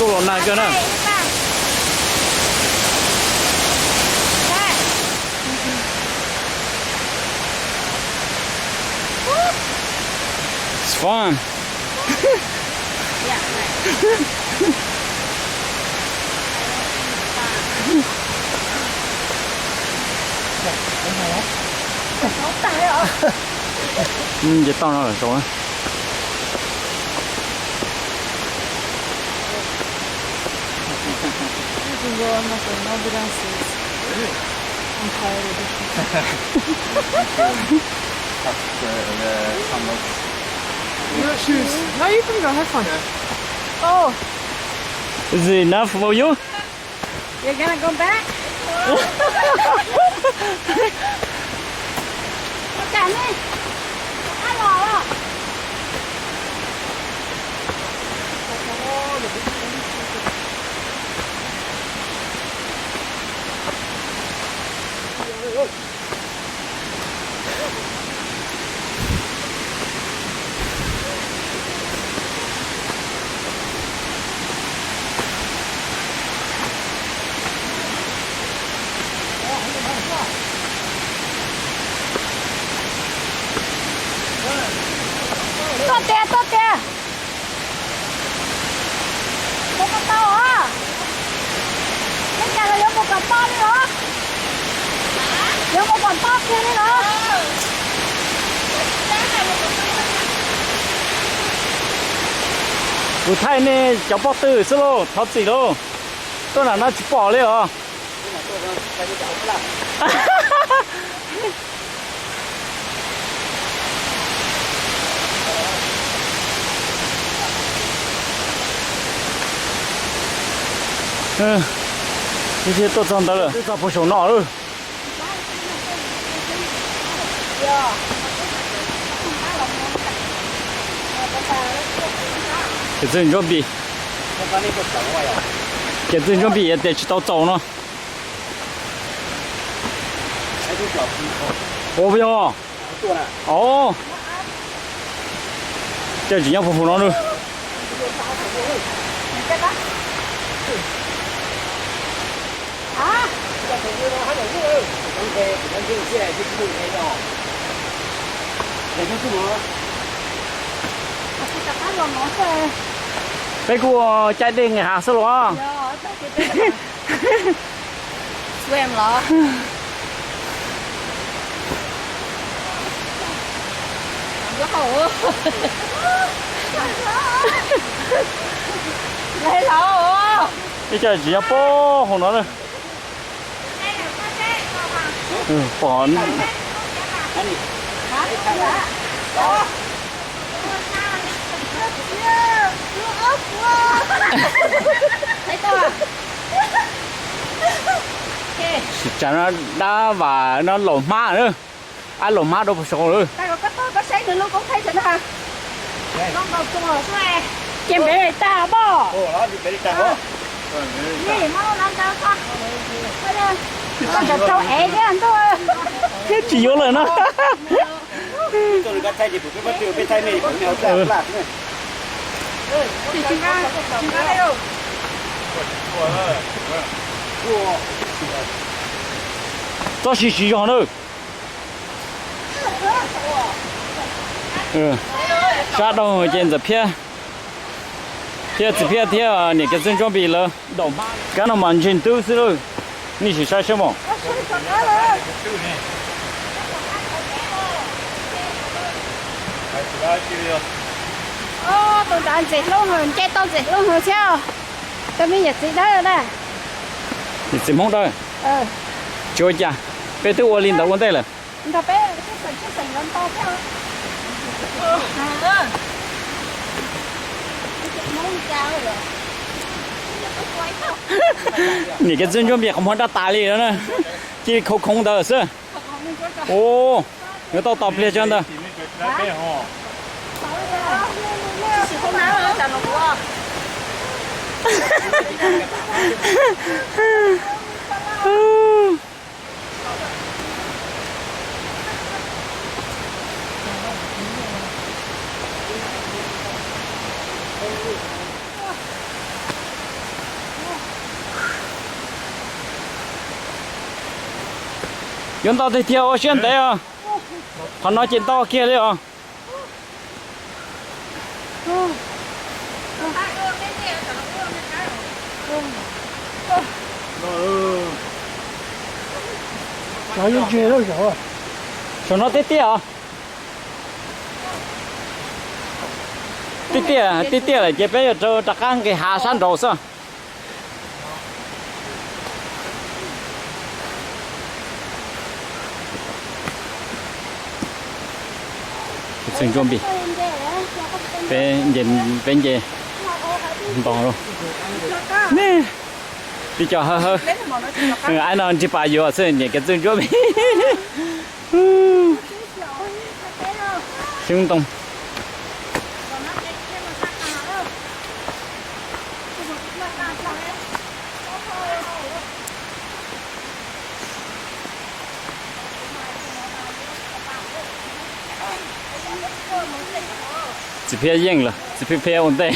Los nag kawg na. It's fun. Ces toj no lawm saud. Your shoes. No, you can go. Have fun. Oh. Is it enough for you? You're gonna go back? Ua cas ne? Qab los los. Tuaj tiag, tuaj tiag. Mus kom tau os. Neb cas los yuav mus kom tau li los? Yuav mus kom tau kiag li los? Kuv thaij nej cov pob tw xwb lauj, thov txim lauj. Tuaj nram no tsis pom li os. Ib pliag tuaj txog ntawd lawm, twb txog puag saum no lawm. Kev txwj Ntsuab Npis, kev txwj Ntsuab Npis tias tsis tau txaus no. Ua yog, o, cas tsis nyob puag hauv no na. Peb kuj ua caij dej nqis hav xwb los. Swim los? Ib co tsis nyob puag hauv no na. Pom. Tsis tsam no dab vam no laus hmab na. Ab, laus hmab rau puag saud lawm. Ces npev li tag pob. Tsis yuav lawm no. Txob siv siv zog na. Sab dhau ces Ntxawm Phiab, Phiab Txiv Phiab thiab niam Kev Txwj Ntsuab Npis lawv daum hmab. Kab no mas ntseeg twb xwb lawm, nej sim saib seb mos. Tus nrad ntxim hlub, nce tau ntxim hlub thiab. Tus me yawm txiv dawb na. Yawm txiv Hmoob dawb. Tsis ua cas, peb twb ua li ntawd ua ntej lawm. Niam Kev Txwj Ntsuab Npis qhov muag daj tas li no na, cia li khov khoov ntawd xwb. Ua, yuav tau tos pliag tso ntawd. Yuav ntau tiag tiag ua siab ntev os. Qhov no ces ntau kiag li os. Saum no tiaj tiaj os. Tiaj tiaj, tiaj tiaj lawm ces peb yuav rov qab nqis hav sab nraud xwb. Txwg ntsuab npis, peb nce, peb nce nto lawm. Tib co hawb hawb, aib no nrig pas yuav xwb, nyiam kev txwg ntsuab npis. Xyoob ntoo. Txiv Phiab yeej lawm, Txiv Phiab ua ntej.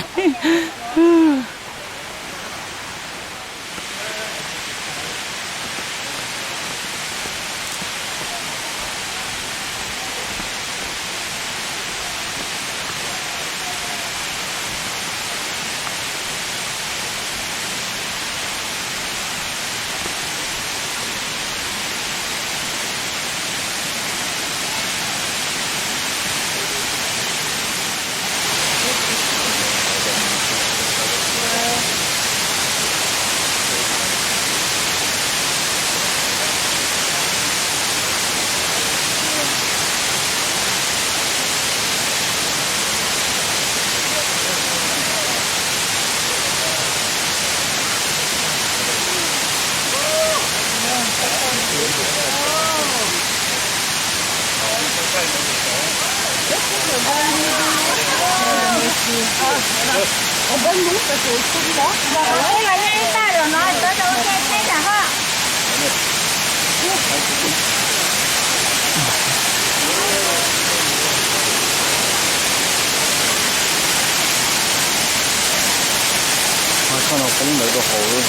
Qhov no poob ntawd rau hauv,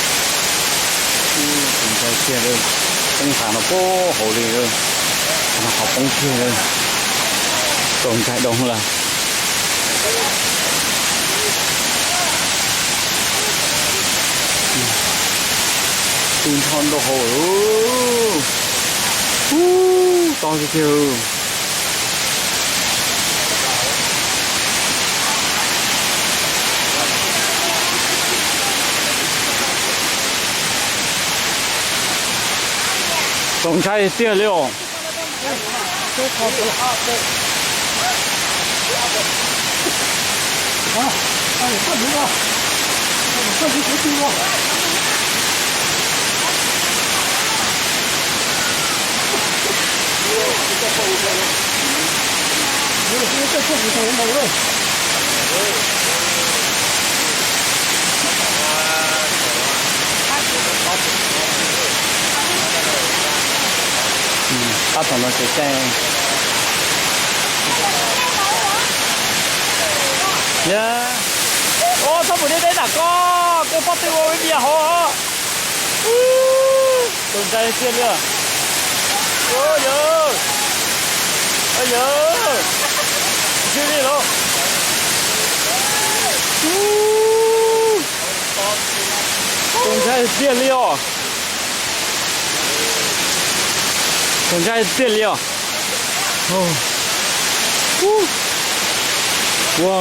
txaus ntshai tiag li. Poob nthav no puag hauv li, qhov no qhov poob tiag li, txaus ntshai dhau lawm. Tu nrho rau hauv, ub, to tiag tiag. Txaus ntshai tiag li os. Pab thaum no ces caij. Yog, o, txhob mus deb deb nram ko, koj pob tw ua vias hauv. Txaus ntshai tiag li. Yog, yog, tsis li los. Txaus ntshai tiag li os. Txaus ntshai tiag li os. Ua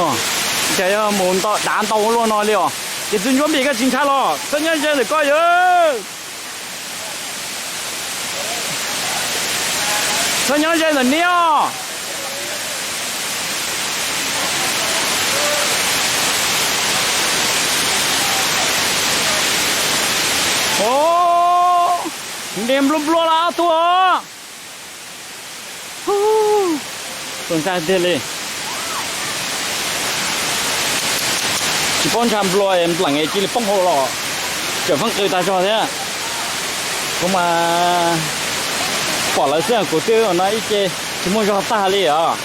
cas yuav mus dav ntau luaj no li os. Ces txwg ntsuab npis koj tsis ntshai los txhob nyob ze ntawm koj yog. Txhob nyob ze ntawm niab os. O, nres nplua nplua los ob tug os. Txaus ntshai tiag li. Tsis paub ntshai nplua es npleem es cia li poob hauv los, tseem feeb qw tag zog thiab. Kuv mas pom lawv xwb, kuv twb no ib ce tsis muaj zog tag li os.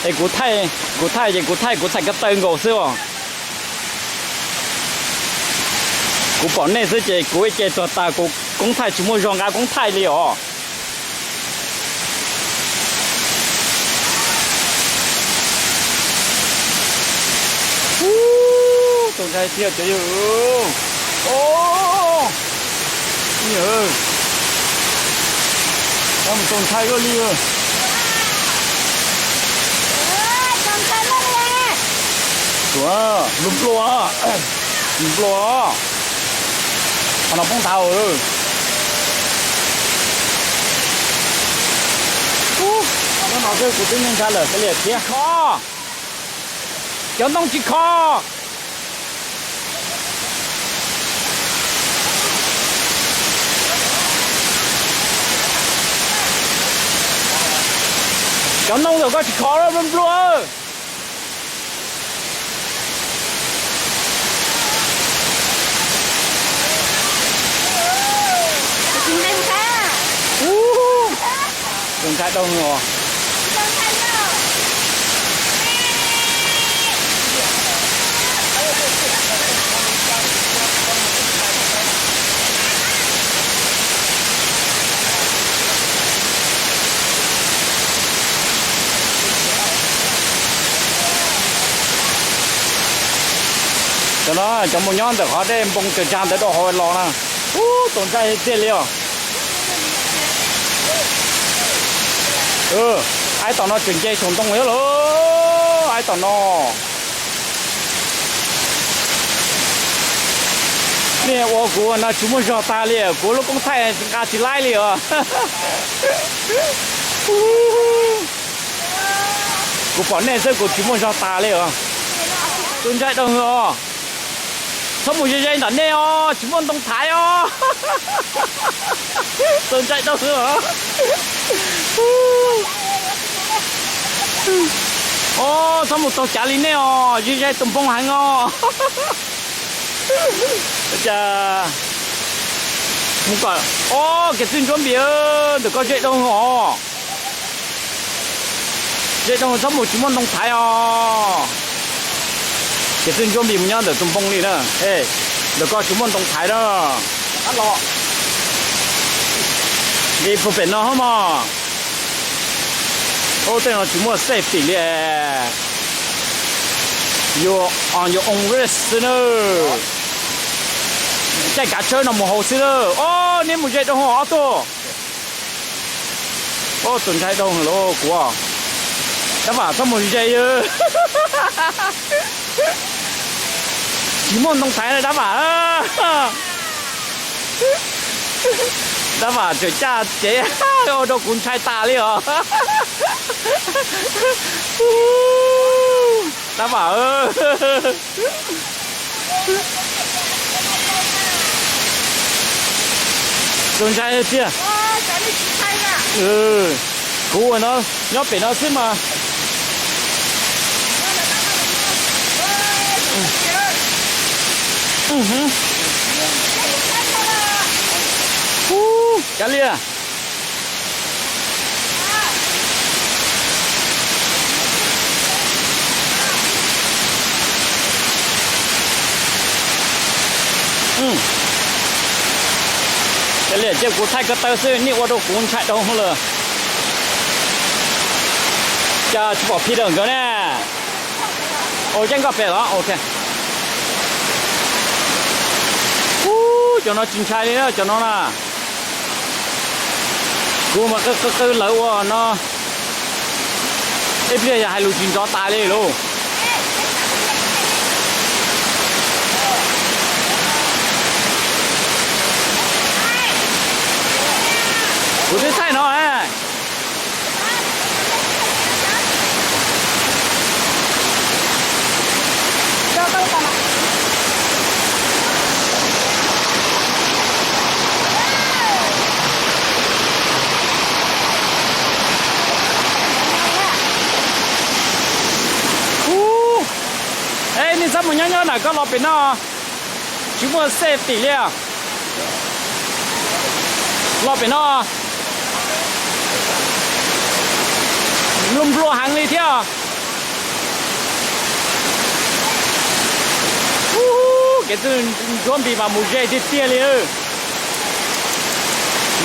Es kuv thaij, kuv thaij ces kuv thaij kuv txhais ko taw nkaus xwb os. Kuv pom nej xwb ces kuv ib ce tuag tas, kuv koob thaij tsis muaj zog nqa koob thaij li os. Ntshai tiag cov yawg. O, mus txaus ntshai kawg li. Tuav nplua nplua, nplua. Qhov no poob nthav lawm. Ub, nyob no xwb kuv twb ntshai lawm, kav liam thiab kho. Cov ntoo tsis kho. Cov ntoo ntawm koj tsis kho los nplua nplua. Ub, zoo ntshai dhau os. Cov no cov mus nyob ntawm qhov dej npoo tsaws tsag ntawd rau hauv los na. Ub, txaus ntshai tiag li os. Aib tom no tseem nce saum ntoo thiab lawm. Aib tom no. Nej ua kuv no tsis muaj zog tag li, kuv lub koob thaij nqa tsis laib li os. Kuv pom nej xwb kuv tsis muaj zog tas li os. Txaus ntshai dhau os. Txhob mus ze ze ntawm nej os, tsis muaj ntoo thaiv os. Txaus ntshai dhau os. Os, txhob mus taug cav li nej os, ze ze tus npoo heev os. Cas mus kom, o, kev txwj ntsuab npis, ntawm koj ze dhau os. Ze dhau txhob mus tsis muaj ntoo thaiv os. Kev txwj ntsuab npis mus nyob ntawm tus npoo li na. Ntawm koj tsis muaj ntoo thaiv na. Nqis puag pem no mog. Ub, tej no tsis muaj safety li. Yuav, yuav own risk xwb na. Caij kav tshawb no mus hauv xwb na. Ob, nej mus ze dhau ob tug. Ob, txaus ntshai dhau lawm kuv. Dab vam txhob mus ze. Tsis muaj ntoo thaiv dab vam. Dab vam tseem caj cev ua rau kuv ntshai tas li os. Dab vam, txaus ntshai tiag. Kuv ua no nyob pem no xwb mas. Ub, kav liam. Kav liam, cia kuv thaij ko taw xwb, nej ua rau kuv ntshai dhau lawm. Cas tsis pom Peter nkawd ne? Ua caij nkoj pem los, ok. Ub, cov no tsis ntshai li na, cov no na. Kuv mas qw qw lawv ua no, ib pliag yog hais lus tsis nrov tas li lauj. Kuv twb thaij no. Ub, es nej txhob mus nyob nyob na, koj los pem no, tsis muaj safety li. Los pem no, nplua nplua heev li thiab. Ub, kev txwj ntsuab npis mas mus ze tiag tiag li.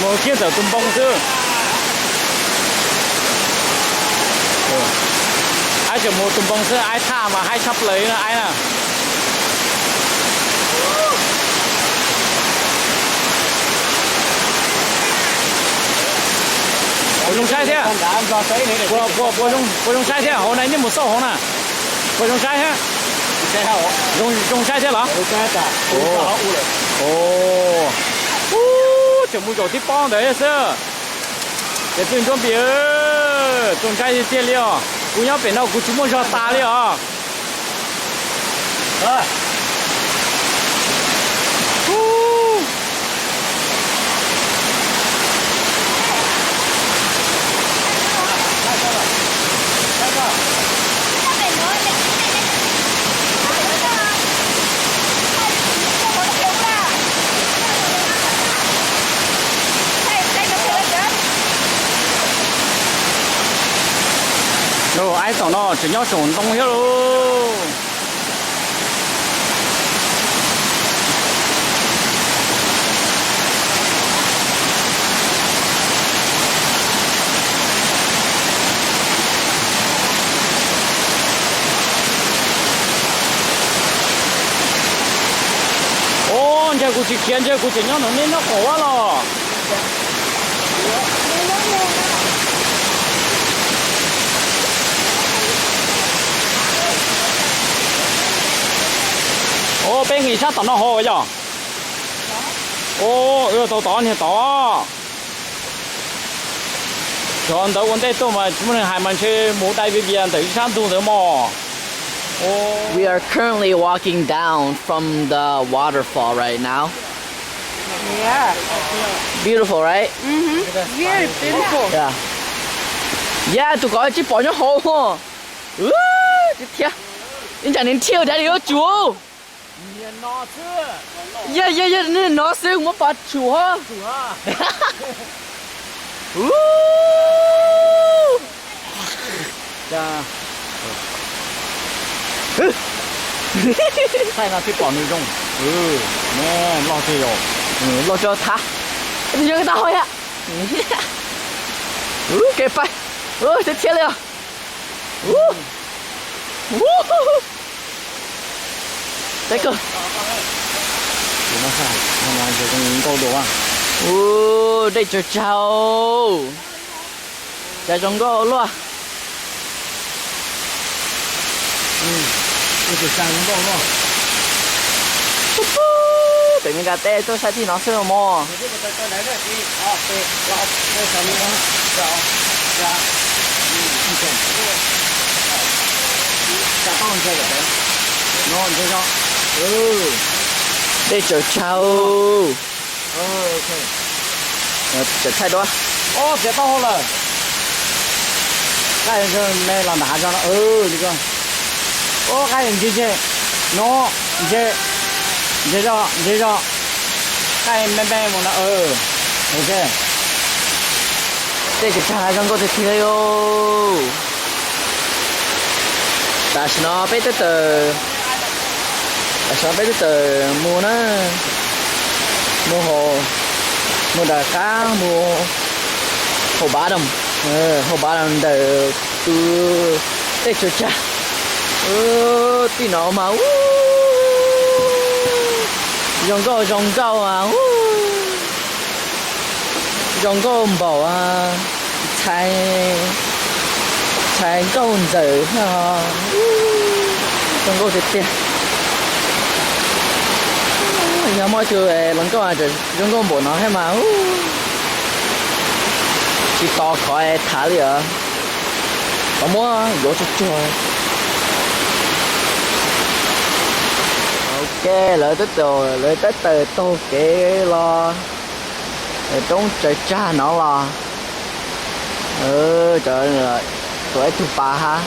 Mus kiag ntawm tus npoo xwb. Aib tseem mus tus npoo xwb, aib thaj mas haib tshaj plaws na aib na. Zoo saib thiab. Puas, puas, puas zoo, puas zoo saib thiab? Hauv na nej mus xauj hauv na. Puas zoo saib thiab? Zoo, zoo saib thiab los? Ub, tseem mus zaum tib pob ntawd xwb. Ces txij Ntsuab Npis, zoo saib tiag tiag li os. Kuv nyob pem no kuv tsis muaj zog tas li os. Aib tom no tseem nyob saum ntoo thiab lauj. Ub, ntshe kuv tsis khiav ntshe kuv tseem nyob no, nej nyob qhov ub los? Ub, peb nqis sab tom no hauv yog? Ub, wb tau tod niag tod. Cov ntawd ua ntej tuaj mas tsis muaj neeg hais mas ntshe mus dai vias vias ntawm ib sab ntug ntawd mog. We are currently walking down from the waterfall right now. Yeah. Beautiful, right? Mm-hmm. Very beautiful. Yeah. Yeah, tus kov tsis pom nyob hauv. Ub, tib thiab. Ib ntsam nws thiaj dai li yuav tsum. Yog, yog, yog, no xwb kuv muab pov tsum. Thaij no thiaj pom nws zoo. Loj tiag yom. Loj tso thab. Nws yog tau hov yom. Kev pais. Ub, tib thiab li os. Teb kawg. Ub, dej tsawg tsawg. Cas zoo nkauj luaj. Pem Mes Kas teb tuaj saib tij no xwb mog. Dej tsawg tsawg. Tseem thaij duab. Ob, txiav taub hau lawm. Qaij me los nram hav zog no. Li ko. Ob, qaij ntse ntse. No, ntse. Ntse zog, ntse zog. Qaij me me mus no. Ok. Tej kev tsag zoo nkauj tiag tiag li. Tam sim no peb twb tawm, tam sim no peb twb tawm mus na, mus hauv, mus nram qab mus hauv bottom, hauv bottom ntawm tus tej tsawg tsag. Tij no mas ub, zoo nkauj zoo nkauj a, zoo nkauj npaum a, txhais, txhais nkauj ntxawm. Zoo nkauj tiag tiag. Yog muaj tus hluas nkauj zoo nkauj npaum no thiab mas tsis tos qhov tham li os. Qhov muab yuav tsuag tsuag. Ok, lawv twb, lawv twb tawm taug kev los roob tsawg tsag no los, tuav ib tug pas hab.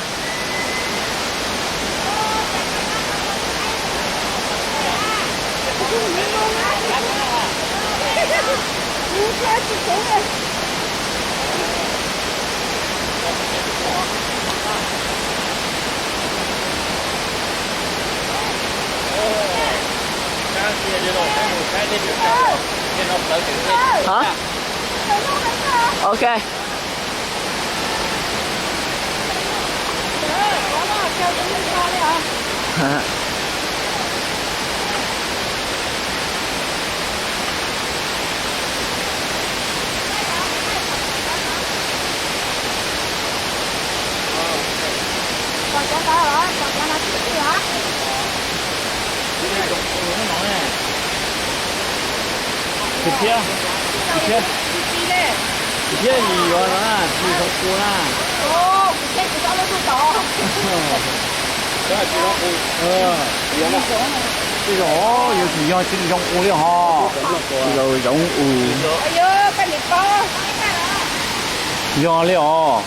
Hả? Ok. Tus thiab, tus thiab, tus thiab yus yuav no na, yus zoo qus na. Tej zaum yus tsis yog tsis zoo qus li hos, yus zoo qus. Yog li os.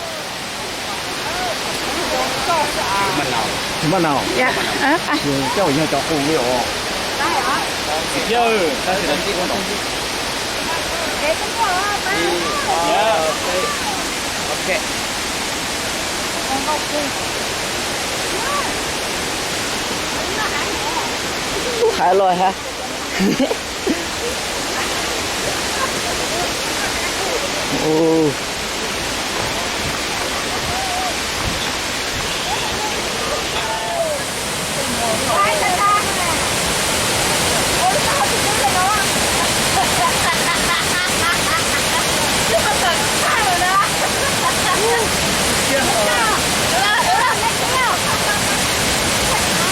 Tsis maj na, coj yog cov qus li os. Ub, hais los hais.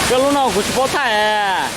Koj lub no kuv tsis paub thaij.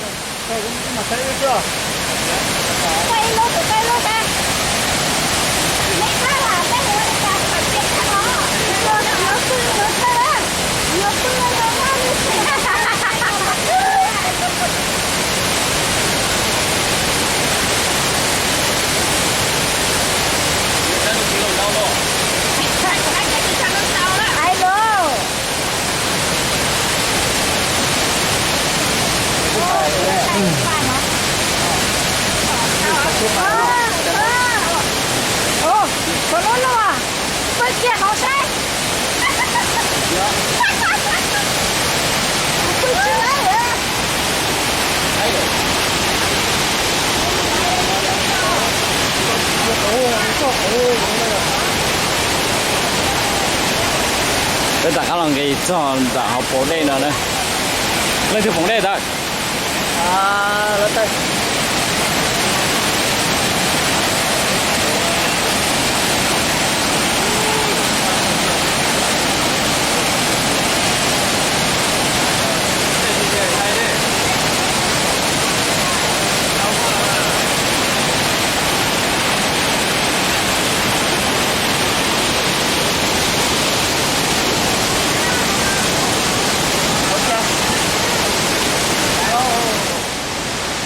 Peb rov qab los nqis txog ntawm hauv pas dej no na. Leej twg pom dej ntawd?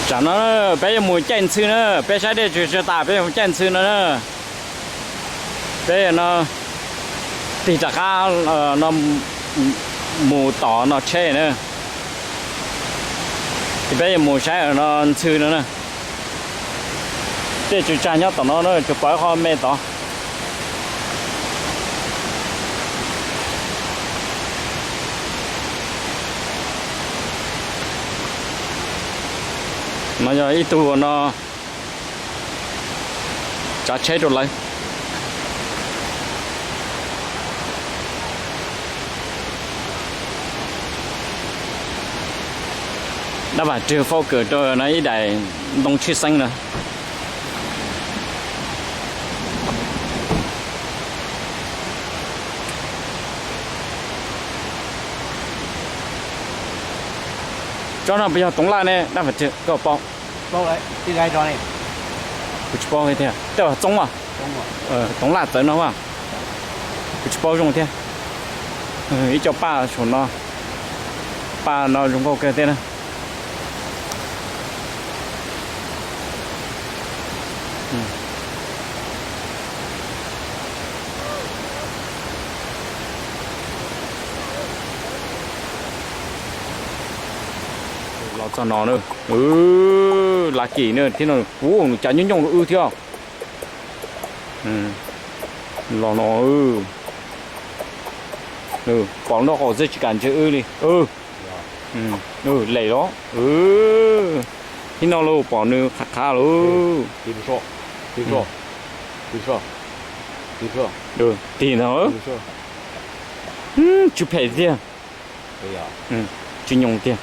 Tsam no peb yuav mus caij ntxhw na, peb saib dej tsis tshua tas peb yuav mus caij ntxhw no na. Peb no tig rov qab no mus tom no tsheb na. Ces peb yuav mus saib no ntxhw no na. Tej tsw tsag nyob tom no na, tsuas pom ib qho me tod. No yog ib tug no tsav tsheb rau lawv. Dab Vam Rwg faus kawm rau no ib daim ntoo tshwj xeeb na. Tsob no puas yog toov laj ne Dab Vam Rwg, koj paub? Kuv tsis paub thiab, tej uas txoob as. Toov laj txawv no as. Kuv tsis paub zoo thiab. Ib co paj saum no, paj no zoo nkauj kawg thiab na. Los txog no na, Lav Kim na thiab no, ua cas nyooj nyooj rau wb thiab. Los no, pom nraub qaum xwb tsis kam ntsia wb li. Lem los, ib no los pom nws qhav qhav lawm. Tig no, tsw phem tiag, tsw nyoos tiag.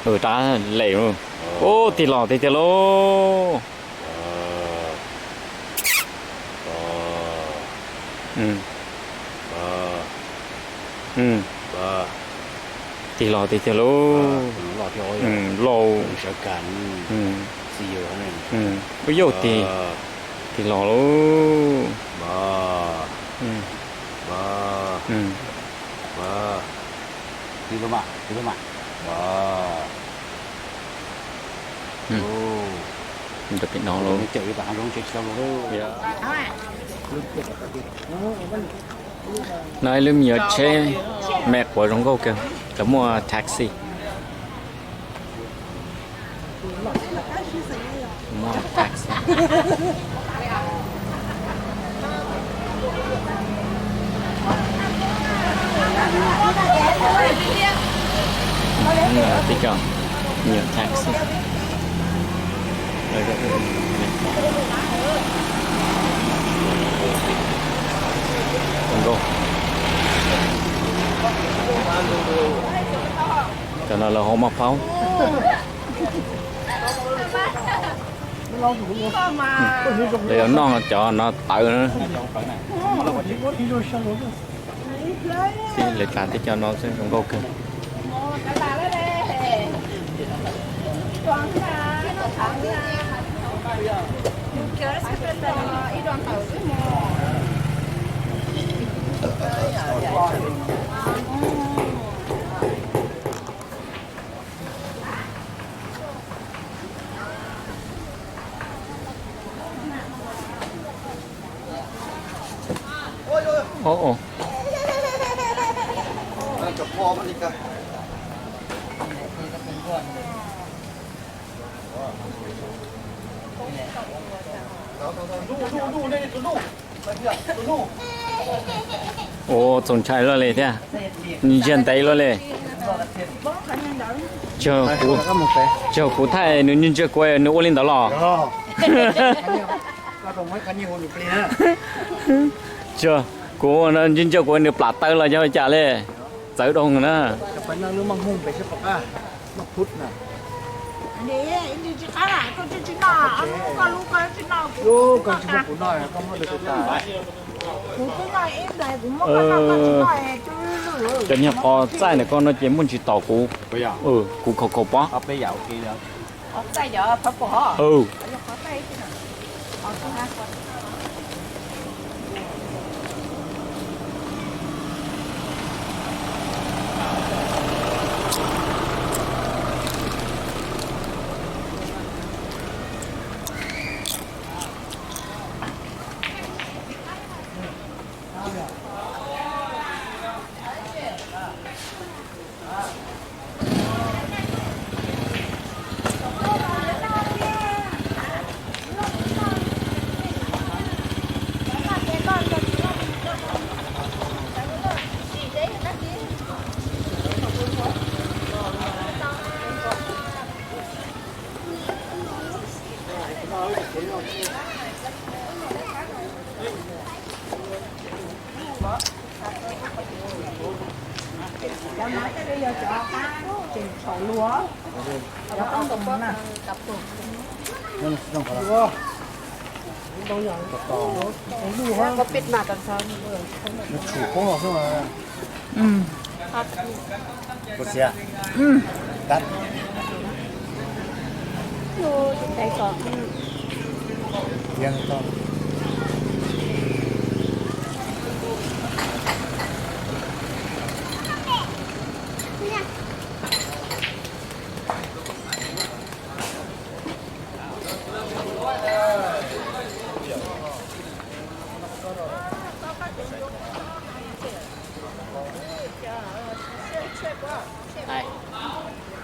Rab lem. Ub, tig los tiag tiag lauj. Tig los tiag tiag lauj. Lauj. Ub, yauj tig, tig los lauj. Rau pem no lauj. No ib lub me nyuam tsheb me quav zoo nkauj kawg, lawv muaj taxi. Muaj taxi. Tib co me nyuam taxi. Zoo nkauj. Cov no lawv hu maj phaub. Lawv yuav noj cov no tawv na. Lawv tsav tib co no xwb zoo nkauj kawg. Ua txaus ntshai luaj li thiab. Nws ntsia ntev luaj li. Tsis yog kuv thaij nws ntsia kuv, nws ua li ntawd los. Tsis yog kuv ntsia ntsia kuv, nws plam taw los yog cas li. Txawv dhau na. Cov niag qos txaij ntawm koj no ces muaj ntsis tom kuv. Kuv khaus khaus pob. Cov no coj li yog cov qab tseem tshau luag, cov qab ntoo na.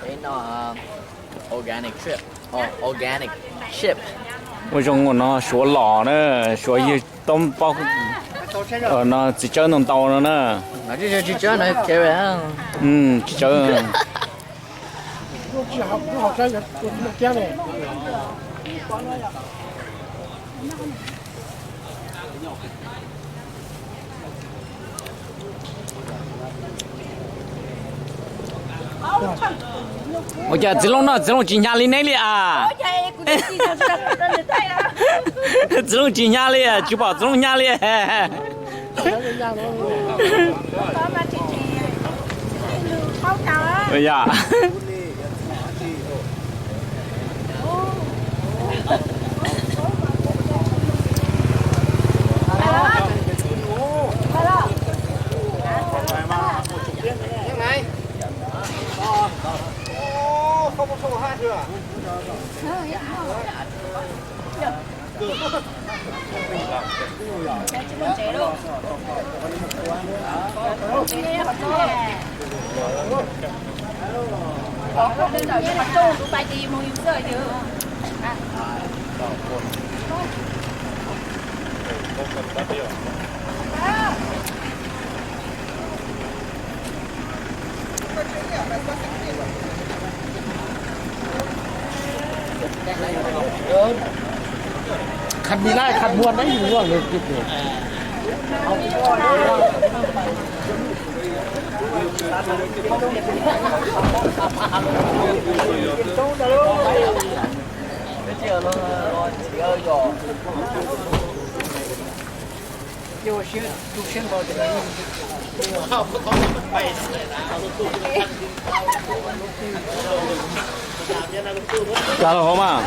Peb no organic trip, organic ship. Ua zoo ua no Suav los na, Suav yug toob pob no txiv tsawb ntau ntau no na. Txiv tsawb. Ua cas txiv Looj no txiv Looj tsis hnyav li neb li as? Txiv Looj tsis hnyav li, tsis pom txiv Looj hnyav li. Yog. Khas mis laj khas muag na, yus luaj lawv kis. Cas los hauv mas.